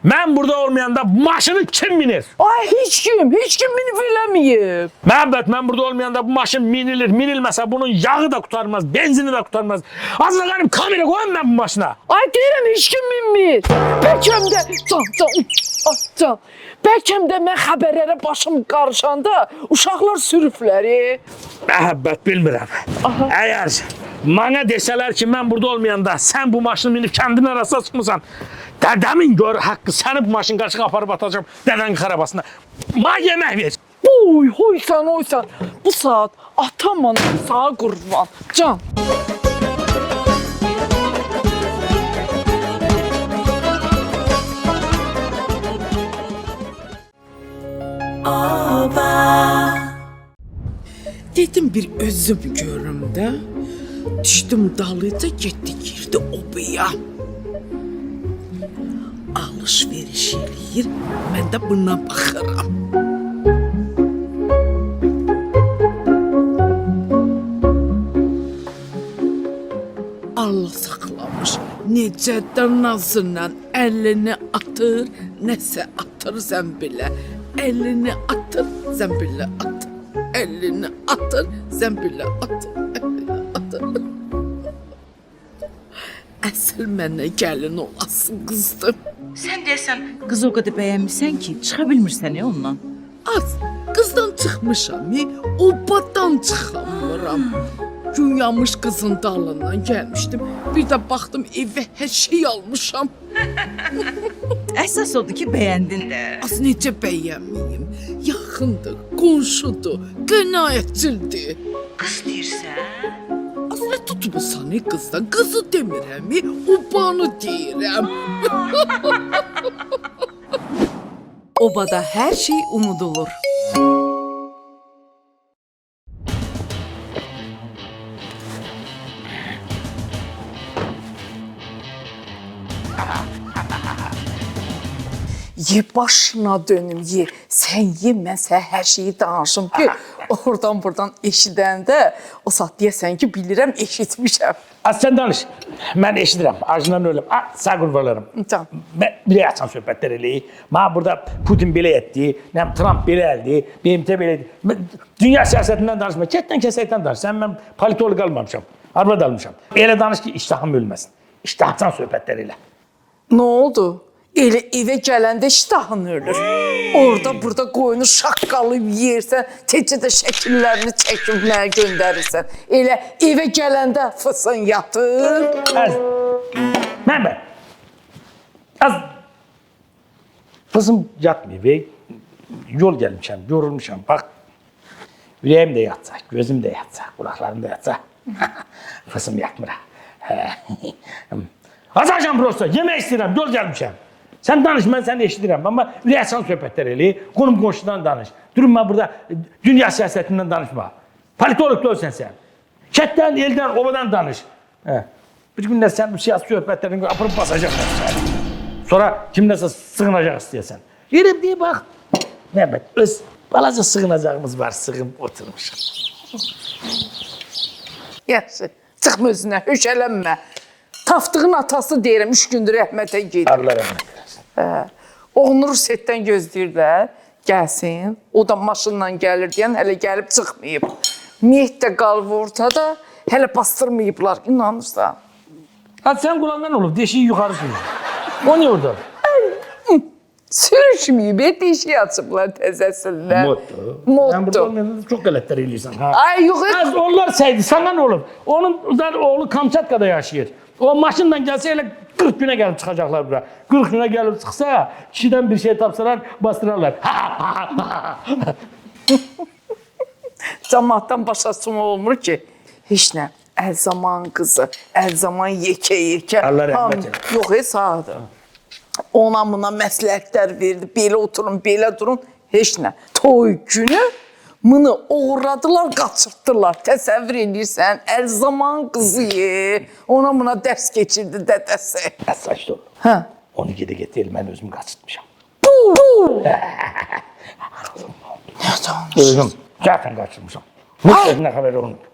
Mən burada olmayanda maşını kim minir? Ay heç kim, heç kim minib eləməyib. Məhəbbət, mən burada olmayanda bu maşın minilir. Minilməsə bunun yağı da qurtarmaz, benzini də qurtarmaz. Azra qalim kamera qoyun mən bu maşına. Ay deyirəm heç kim minmir. Bəlkə də can can ay can. Bəlkə də mən xəbərlərə başım qarışanda uşaqlar sürüblər. Məhəbbət bilmirəm. Aha. Əgər mənə desələr ki, mən burada olmayanda sən bu maşını minib kəndin arasına çıxmısan, dədəmin gör haqqı səni bu maşın qarşığa aparıb atacağam dədənin xarabasına. Mənə yemək ver. Oy, hoysan, hoysan. Bu saat atam anam sağ qurban. Can. Dedim bir özüm görüm də. Düşdüm dalıca getdi girdi obaya. Alış-veriş eləyir, mən də buna baxıram. Allah saxlamış, necə də nazıyla əlini atır, nəsə atır zəmbilə. Əlini atır, zəmbilə atır. Əlini atır, zəmbilə atır. Əlini atır. Əsl mənə gəlin olası qızdır. Sən deyəsən qızı o qədər bəyənmisən ki, çıxa bilmirsən ondan. Az qızdan çıxmışam, obadan çıxamıram. Gün yanmış qızın dalından gəlmişdim. Bir də baxdım evə hər şey almışam. Əsas odur ki, bəyəndin də. Az necə bəyənməyim? Yaxındır, qonşudur, qənaətçildir. Qız deyirsən? Az nə tutmusan qızdan? Qızı demirəm, obanı deyirəm. Obada hər şey unudulur. Ye başına dönüm ye. Sən ye, mən sənə hər şeyi danışım ki, oradan buradan eşidəndə o saat deyəsən ki, bilirəm, eşitmişəm. Az sən danış. Mən eşidirəm. Acından ölüm. A, sağ qurbanlarım. Can. Mən belə açan söhbətlər eləyir. Mənə burada Putin belə etdi, nə bilim Trump belə eldi, BMT belə etdi. Mən dünya siyasətindən danışma, kətdən kəsəkdən danış. Sən mən politoloq almamışam, arvad almışam. Elə danış ki, iştahım ölməsin. İştahçan söhbətlər elə. Nə oldu? Elə evə gələndə iştahın ölür. Orada burada qoyunu şaqqalıyıb yeyirsən, tecə də şəkillərini çəkib mənə göndərirsən. Elə evə gələndə fısın yatır. Az. Məhəbbət. Az. Fısım yatmıyor ve yol gəlmişəm, yorulmuşam. Bax, ürəyim də yatsa, gözüm də yatsa, qulaqlarım da yatsa. Fısım yatmır. Azacam prosto, yemək istəyirəm, yol gəlmişəm. Sən danış, mən səni eşidirəm. Amma ürək açan söhbətlər eləyir. Qonum qonşudan danış. Durun mən burada dünya siyasətindən danışma. Politoloq deyilsən sən. Kətdən, eldən, obadan danış. Hə. Bir gün də sən bu siyasi söhbətlərini aparıb basacaqlar səni. Sonra kimdəsə sığınacaq istəyəsən. Yerib deyə bax. Məhəmməd, öz balaca sığınacağımız var, sığın oturmuşam. Yaxşı, çıxma özünə, höşələnmə. Tapdığın atası deyirəm, 3 gündür rəhmətə gedir. Allah rəhmət eləsin. Hə. Oğlunu Rusetdən gözləyirlər, gəlsin. O da maşınla gəlir deyən hələ gəlib çıxmayıb. Meyit də qalıb ortada, hələ bastırmayıblar, inanırsan. Ha sən qulağından olub, deşiyi yuxarı sürür. O niyə orada? Sürüşməyib, deşiyi açıblar təzəsindən. Moddur. Mən burada Moddur. olmayanda çox qələtlər eləyirsən. Ha. Ay yox, Az onlar səydi, sana nə olub? Onun zaten oğlu Kamçatkada yaşayır. O maşınla gəlsə elə 40 günə gəlib çıxacaqlar bura. 40 günə gəlib çıxsa, kişidən bir şey tapsalar, bastırarlar. Camaatdan başa olmur ki, heç nə. Əl zaman qızı, əl zaman yekə-yekə. Allah rəhmət eləsin. Yox, heç sağdır. Ona buna məsləhətlər verdi, belə oturun, belə durun, heç nə. Toy günü bunu oğurladılar, qaçırtdılar. Təsəvvür edirsən, əl zaman qızı ye. Ona buna dərs keçirdi dədəsi. Əsas olub. Hə. Onu gedə gedə el mən özüm qaçırtmışam. Nə danışırsan? Özüm zaten qaçırmışam. Heç özünə xəbər olmur.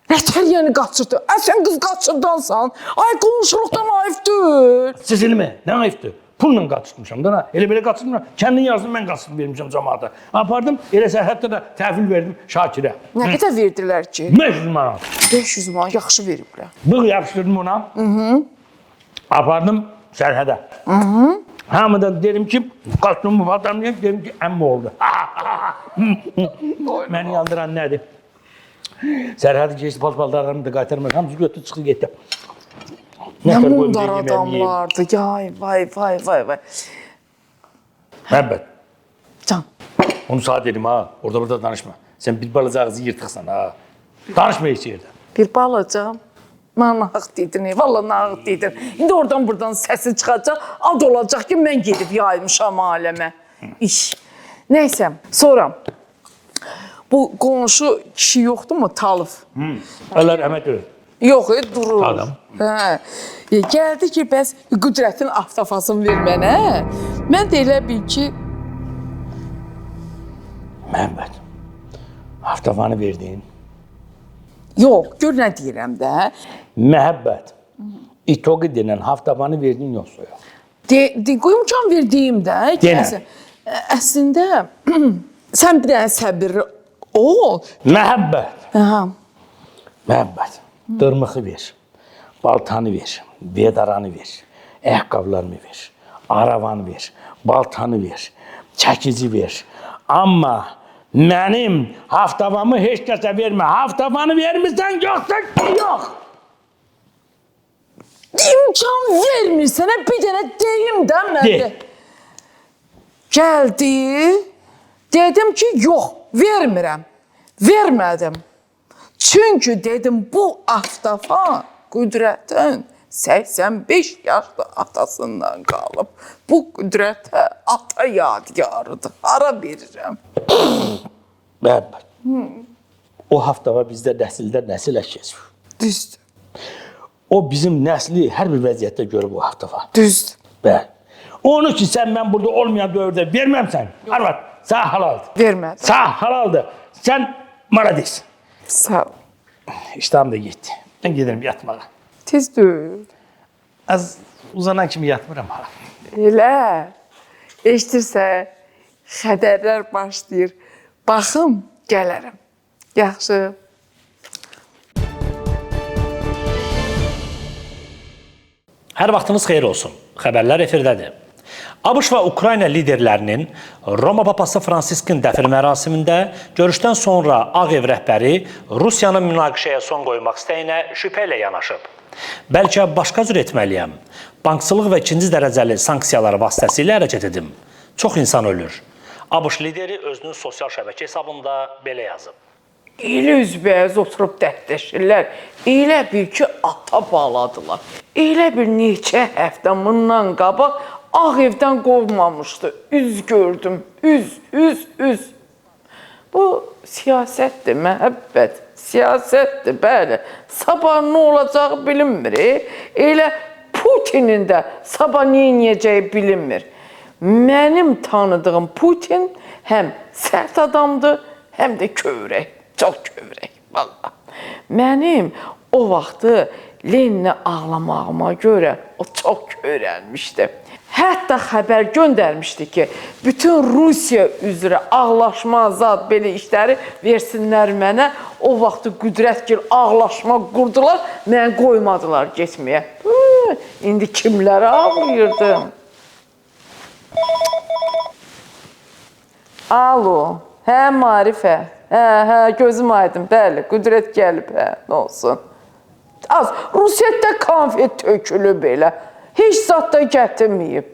Nətər yəni qaçırdı? Ay sən qız qaçırdansan. Ay qonşuluqdan ayıb deyil. Siz ilmi? Nə ayıbdır? Pulla qaçırtmışam da. Elə belə qaçırtmıram. Kəndin yarısını mən qaçırtıb vermişəm camaata. Apardım, elə sərhəddə də təhvil verdim Şakirə. Nə qədər verdilər ki? 500 manat. 500 manat yaxşı veriblər. Bığ yapışdırdım ona. Apardım sərhədə. Hamıdan dedim ki, kostyumu paltarımı dedim ki, əmmi oldu. Məni yandıran nədir? Sərhədi keçdi, paltarlarımı da qaytarmır. Hamısı götürdü, çıxdı, getdi. Nə tər qoyum mundar deyim, yeməyim yeyim. adamlardı. Yay, vay, vay, vay, vay. Məhəbbət, Can, onu sağ dedim ha, orada burada danışma. Sən bir balaca ağzı yırtıqsan ha. Danışma heç yerdə. bir balacam. Mən nahaq dedin, valla nahaq dedin. İndi oradan buradan səsi çıxacaq, ad olacaq ki, mən gedib yaymışam aləmə. İş. Nəysə, sonra bu qonşu kişi yoxdur mu, Talif? Allah rəhmət eləsin. Yox, durur. Adam. Hə. Gəldi ki, bəs Qüdrətin aftafasını ver mənə. Mən də elə bil ki, Məhəbbət, haftafanı verdin. yox, gör nə deyirəm də. Məhəbbət, itoqi denən haftafanı verdin yoxsa yox? De, de, qoy imkan ver deyim də. ki, Denə. Əslində sən bir dənə səbirli ol. Məhəbbət, Aha. məhəbbət, dırmıxı ver, baltanı ver, vedaranı ver, ayaqqabılarımı ver, aravanı ver, baltanı ver, çəkici ver. Amma mənim haftavamı heç kəsə vermə. Haftavanı vermirsən yoxsa yox. İmkan vermirsən, bir dənə deyim də mən De. də. Gəldi, dedim ki, yox, vermirəm. Vermədim. Çünki dedim, bu aftafa Qüdrətin 85 yaşlı atasından qalıb. Bu Qüdrətə ata yadigarıdır. Hara verirəm? Məhəbbət. O haftava bizdə nəsildən nəsilə keçir. Düzdür, O bizim nəsli hər bir vəziyyətdə görüb o haftava. düzdür. Bəli. Onu ki sən mən burada olmayan dövrdə verməmsən. Arvad, sağ halaldır. Vermədim. Sağ halaldır. Sən maradis. Sağ ol. İştahım da getdi. Mən gedirəm yatmağa. Tez deyil. Az uzanan kimi yatmıram ha. Elə. Eşidirsə, xəbərlər başlayır. Baxım, gələrəm. Yaxşı. Hər vaxtınız xeyir olsun. Xəbərlər efirdədir. ABŞ və Ukrayna liderlərinin Roma papası Fransiskin dəfn mərasimində görüşdən sonra Ağ Ev rəhbəri Rusiyanın münaqişəyə son qoymaq istəyinə şübhə ilə yanaşıb. Bəlkə başqa cür etməliyəm. Bankçılıq və ikinci dərəcəli sanksiyalar vasitəsilə hərəkət edim. Çox insan ölür. ABŞ lideri özünün sosial şəbəkə hesabında belə yazıb. Elə üzbəyiz oturub dərdləşirlər. Elə bil ki, ata bağladılar. Elə bir neçə həftə bundan qabaq Ağ Evdən qovmamışdı. Üz gördüm. Üz, üz, üz. Bu siyasətdir, məhəbbət. Siyasətdir, bəli. Sabah nə olacağı bilinmir. Elə Putinin də sabah nə edəcəyi bilinmir. Mənim tanıdığım Putin həm sərt adamdır, həm də kövrək. Çox kövrək, vallah. Mənim o vaxtı Leninə ağlamağıma görə o çox kövrəlmişdi. Hətta xəbər göndərmişdi ki, bütün Rusiya üzrə ağlaşma, zad belə işləri versinlər mənə. O vaxtı Qüdrətgil ağlaşma qurdular, məni qoymadılar getməyə. İndi kimlərə ağlayırdım? Alo, hə Marifə, hə, hə, gözüm aydın, bəli, Qüdrət gəlib, hə, nə olsun. Az, Rusiyətdə konfet tökülüb elə, heç zat da gətirməyib.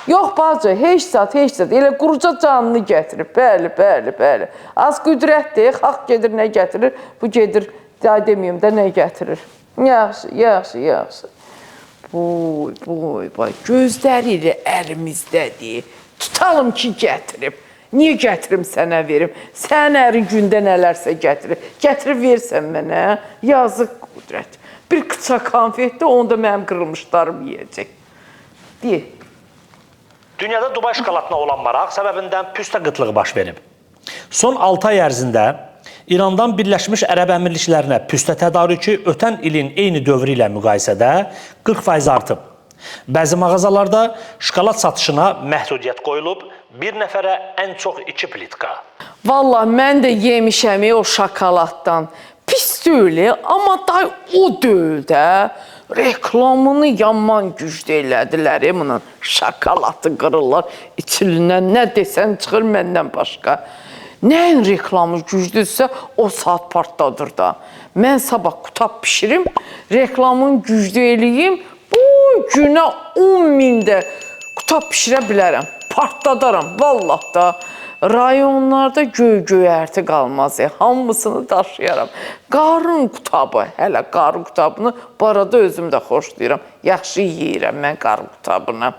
Yox bacı, heç zat, heç zat, elə quruca canını gətirib, bəli, bəli, bəli. Az qüdrətdir, xalq gedir, nə gətirir, bu gedir, daha deməyim də nə gətirir. Yaxşı, yaxşı, yaxşı. Boy, boy, boy, gözləri ilə əlimizdədir. Tutalım ki, gətirib. Niyə gətirim sənə verim? Sənin ərin gündə nələrsə gətirir. Gətirib versən mənə, yazıq Qüdrət. Bir qıça konfetdir, onu da mənim qırılmışlarım yeyəcək. Deyə. Dünyada Dubay şokoladına olan maraq səbəbindən püstə qıtlığı baş verib. Son 6 ay ərzində İrandan Birləşmiş Ərəb Əmirliklərinə püstə tədarükü ötən ilin eyni dövrü ilə müqayisədə 40% artıb. Bəzi mağazalarda şokolad satışına məhdudiyyət qoyulub, bir nəfərə ən çox 2 plitka. Vallah mən də yemişəm o şokoladdan. Pis deyil, amma day o deyil də. Reklamını yaman güclü elədilər bunun. Şokoladı qırırlar, içindən nə desən çıxır məndən başqa. Nəyin reklamı güclüdürsə o saat partladır da. Mən sabah qutab pişirim, reklamını güclü eləyim, bu günə 10 mində qutab pişirə bilərəm. Partladaram, vallah da. Rayonlarda göy-göyərti qalmaz, hamısını daşıyaram. Qarın qutabı, hələ qarın qutabını bu arada özüm də xoşlayıram. Yaxşı yeyirəm mən qarın qutabını.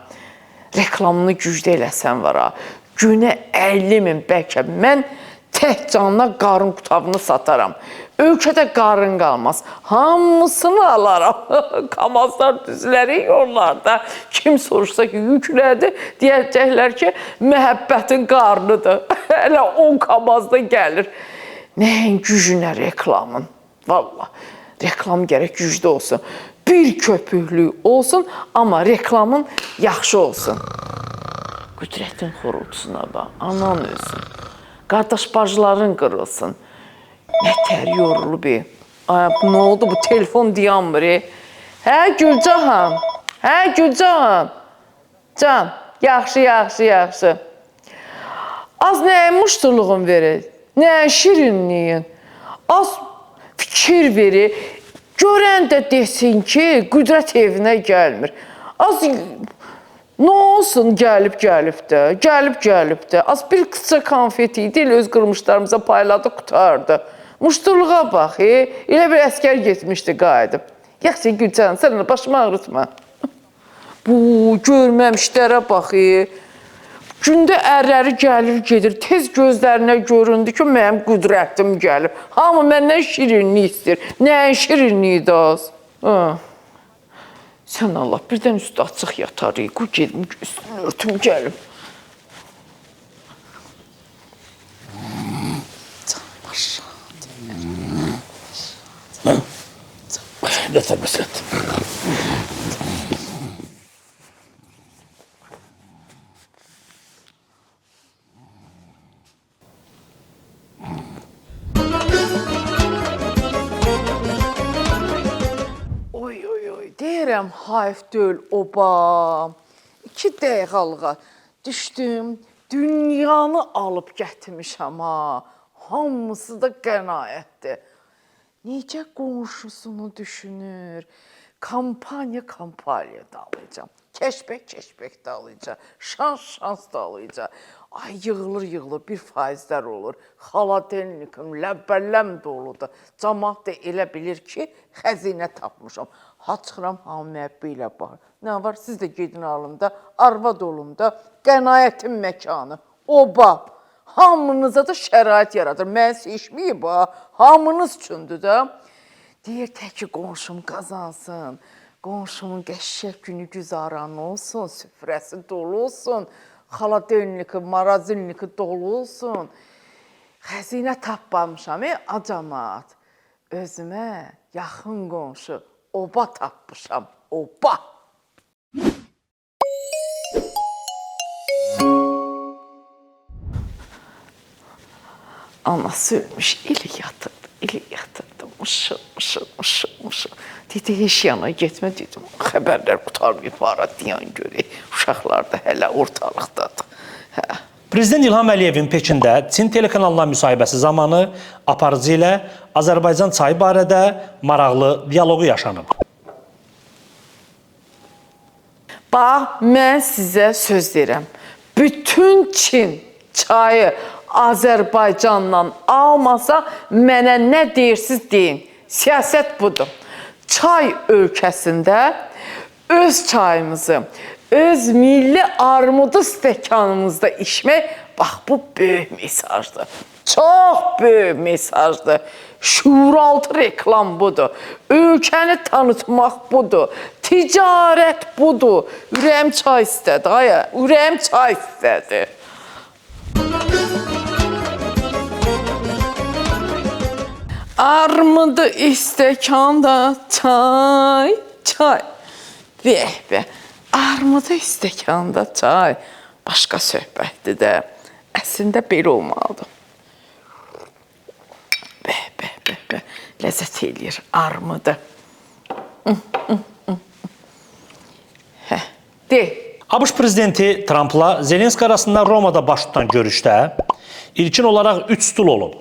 Reklamını güclü eləsən var ha. Günə 50 min bəlkə mən tək canına qarın qutabını sataram. Ölkədə qarın qalmaz. Hamısını alaram. Kamazlar düzləri yollarda. Kim soruşsa ki, yüklədi, deyəcəklər ki, məhəbbətin qarnıdır. Hələ 10 kamazda gəlir. Nəyin gücünə reklamın? Vallah, reklam gərək güclü olsun. Bir köpüklük olsun, amma reklamın yaxşı olsun. Qüdrətin xorultusuna bax, anan ölsün. Qardaş bacıların qırılsın. Nətər yorulub. Ay, nə oldu bu telefon dayanmır. Hə Gülcahan, hə Gülcahan. Can, yaxşı, yaxşı, yaxşı. Az nəyin muştuluğun verir, nəyin şirinliyin. Az fikir verir. Görən də desin ki, Qüdrət evinə gəlmir. Az nə olsun gəlib gəlib də, gəlib gəlib də. Az bir qısa konfeti idi, elə öz qırmışlarımıza payladı, qurtardı. Muştuluğa bax, elə bir əskər getmişdi qayıdıb. Yaxşı Gülcan, sən onu başımı ağrıtma. Bu, görməmişlərə bax, Gündə ərləri gəlir, gedir, tez gözlərinə göründü ki, mənim qüdrətim gəlib. Hamı məndən şirinlik istəyir. Nəyin şirinliyi də az? Hə. Sən Allah, birdən üstü açıq yatar, qoy gedim, üstünü örtüm, gəlim. Nətər məsələdir? Oy, oy, oy, deyirəm, hayf deyil, oba. 2 dəqiqəliyə düşdüm, dünyanı alıb gətirmişəm ha. Hamısı da qənaətdir. Necə qonşusunu düşünür. Kampaniya da alacağam. Keşbek da alacağam. Şans da alacağam. Ay, yığılır, bir faizlər olur. Xaladelnikim, ləbbələm doludur. Camaat da elə bilir ki, xəzinə tapmışam. Ha çıxıram, hamı mənə belə baxır. Nə var, siz də gedin alın da, arvad olum da, qənaətin məkanı, oba. Hamınıza da şərait yaradır. Mən seçməyib ha, hamınız üçündür də. Deyir, təki qonşum qazansın, qonşumun qəşəng günü güzaranı olsun, süfrəsi dolu olsun, xaladelniki, marazinliki dolu olsun. Xəzinə tapmamışam, acamaat. Özümə yaxın qonşu, oba tapmışam, oba. Anası ölmüş, eli yatırdı, mışıl, mışıl, mışıl, mışıl. Dedi, heç yana getmə, dedim, xəbərlər qurtarmayıb, hara deyən görək. Uşaqlar da hələ ortalıqdadır. Hə. Prezident İlham Əliyevin Pekində Çin telekanalına müsahibəsi zamanı aparıcı ilə Azərbaycan çayı barədə maraqlı dialoqu yaşanıb. Bax, mən sizə söz deyirəm. Bütün Çin çayı Azərbaycanla almasa, mənə nə deyirsiniz deyin. Siyasət budur. Çay ölkəsində öz çayımızı, öz milli armudu stəkanımızda içmək, bax bu böyük mesajdır. Çox böyük mesajdır. Şuuraltı reklam budur. Ölkəni tanıtmaq budur. Ticarət budur. Ürəyim çay istədi, aya. Ürəyim çay istədi. Armudu istəkanda çay, çay. Beh, beh. Armuda stəkanda çay, başqa söhbətdir də. Əslində belə olmalıdır. Bəh, bəh, bəh, bəh. Ləzzət eləyir armuda. Hə, de. ABŞ prezidenti Trampla Zelenski arasında Romada baş tutan görüşdə ilkin olaraq 3 stul olub.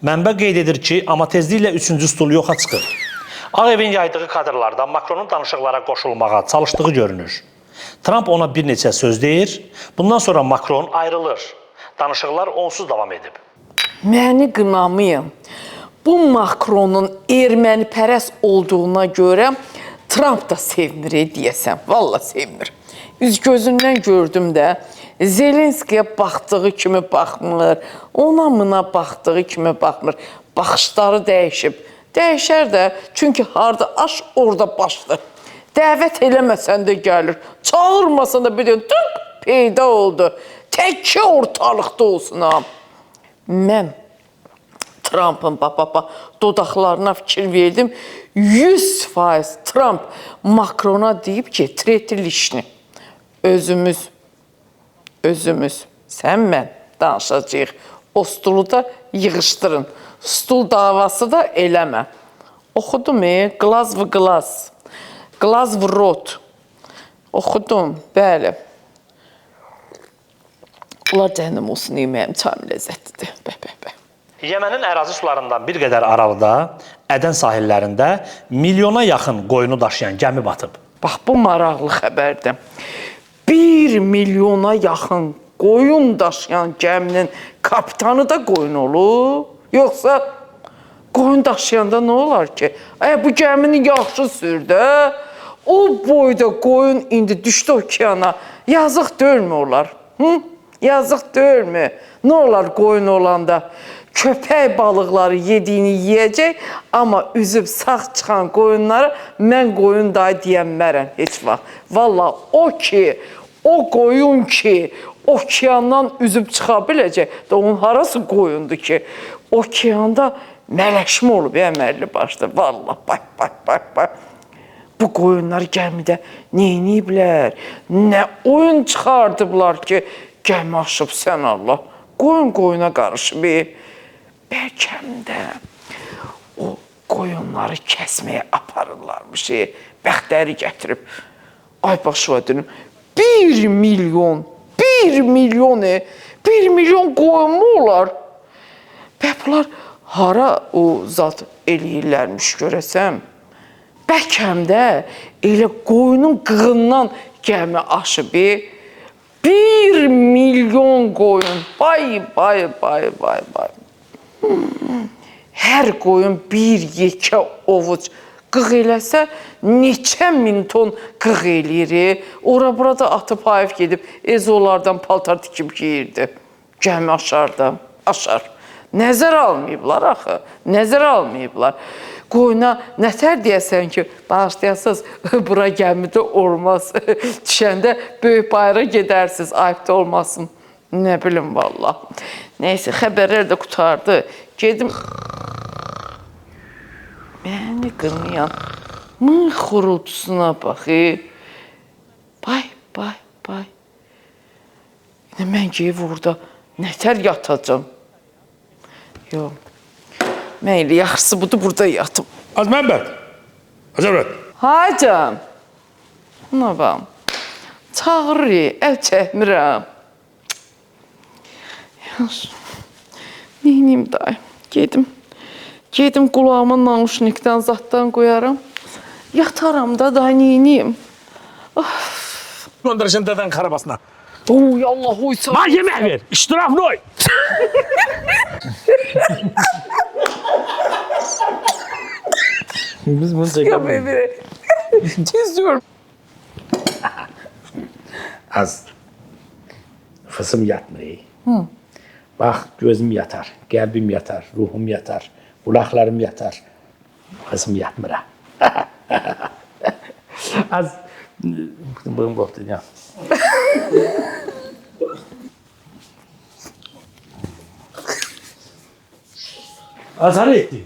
Mənbə qeyd edir ki, amma tezliklə 3-cü stul yoxa çıxır. Ağ Evin yaydığı kadrlarda Makronun danışıqlara qoşulmağa çalışdığı görünür. Tramp ona bir neçə söz deyir. Bundan sonra Makron ayrılır. Danışıqlar onsuz davam edib. Məni qınamayın. Bu Makronun ermənipərəst olduğuna görə Tramp da sevmir deyəsən. Vallah sevmir. Üz gözündən gördüm də Zelenskiyə baxdığı kimi baxmır, ona mına baxdığı kimi baxmır. Baxışları dəyişib. Dəyişər də, çünki harda aş, orada başdır. Dəvət eləməsən də gəlir, çağırmasan da bir də tık peyda oldu. Təkcə ortalıqda olsun ha. Mən Trumpın bax dodaqlarına fikir verdim. 100% Trump Makrona deyib ki, tretilişni. Özümüz, sən mən danışacağıq. O stulu da yığışdırın. Stul davası da eləmə. Oxudum, qlaz v qlaz. Qlaz v rot. Oxudum, bəli. Onlar cəhənnəm olsun, yeməyim çayım ləzzətlidir. Bəh, bəh, bəh. Yəmənin ərazi sularından bir qədər aralıda, Ədən sahillərində milyona yaxın qoyunu daşıyan gəmi batıb. Bax, bu maraqlı xəbərdir. 1 milyona yaxın qoyun daşıyan gəminin kapitanı da qoyun olub? Yoxsa qoyun daşıyanda nə olar ki? Ay, bu gəmini yaxşı sürdü. O boyda qoyun indi düşdü okeana. Yazıq deyilmi olar? Hı? Yazıq deyilmi? Nə olar qoyun olanda? Köpək balıqları yediyini yeyəcək, amma üzüb sağ çıxan qoyunlara mən qoyun dayı deyənmərəm heç vaxt. Vallah o ki, o qoyun ki, okeandan üzüb çıxa biləcək, də onun harası qoyundur ki? Okeanda mələşmə olub, əməlli başda. Vallah, bay, bay, bay, bay. Bu qoyunlar gəmidə neyniyiblər? Nə oyun çıxardıblar ki, gəmi aşıb sən Allah. Qoyun qoyuna qarışıb. Bəlkə də o qoyunları kəsməyə aparırlarmış. Bəxtəri gətirib. Ay başıma dönüm. 1 milyon, 1 milyon, 1 milyon qoyun mu olar? Bə bunlar hara o zat eləyirlərmiş görəsəm? Bəlkə də elə qoyunun qığından gəmi aşıb. 1 milyon qoyun. Bay, bay, bay, bay, bay. Hər qoyun bir yekə ovuc qığ eləsə, neçə min ton qığ eləyir. Ora burada atıb hayf gedib, ezolardan paltar tikib geyirdi. Gəmi aşar da, aşar. Nəzər almayıblar axı, nəzər almayıblar. Qoyuna nətər deyəsən ki, bağışlayasınız, bura gəmidə olmaz. Düşəndə böyük bayıra gedərsiniz, ayıp da olmasın. Nə bilim vallah. Neyse, xəbərlər də qurtardı. Gedim. Məni qırmayan mın xorultusuna bax. Bay, bay, bay. İndi mən geyib orada nətər yatacam? Yox. Mən elə yaxşısı budur, burada yatım. Az Məmməd. Az Əvət. Hacım. Buna bax. Çağırır, əl çəkmirəm. Yaxşı. Neyniyim dayı? Gedim. Gedim qulağıma nauşnikdən zaddan qoyaram. Yataram da, daha neyniyim? Göndereceğim deden karabasına. Oy Allah, oy sağ. Bana yemek ver. İştirafnoy. Biz bunu çekemeyiz. Çiziyorum. Az fısım yatmır. Bax, gözüm yatar, qəlbim yatar, ruhum yatar, qulaqlarım yatar. Fısım yatmır. Az bığım qopdu ya. Azar etdi.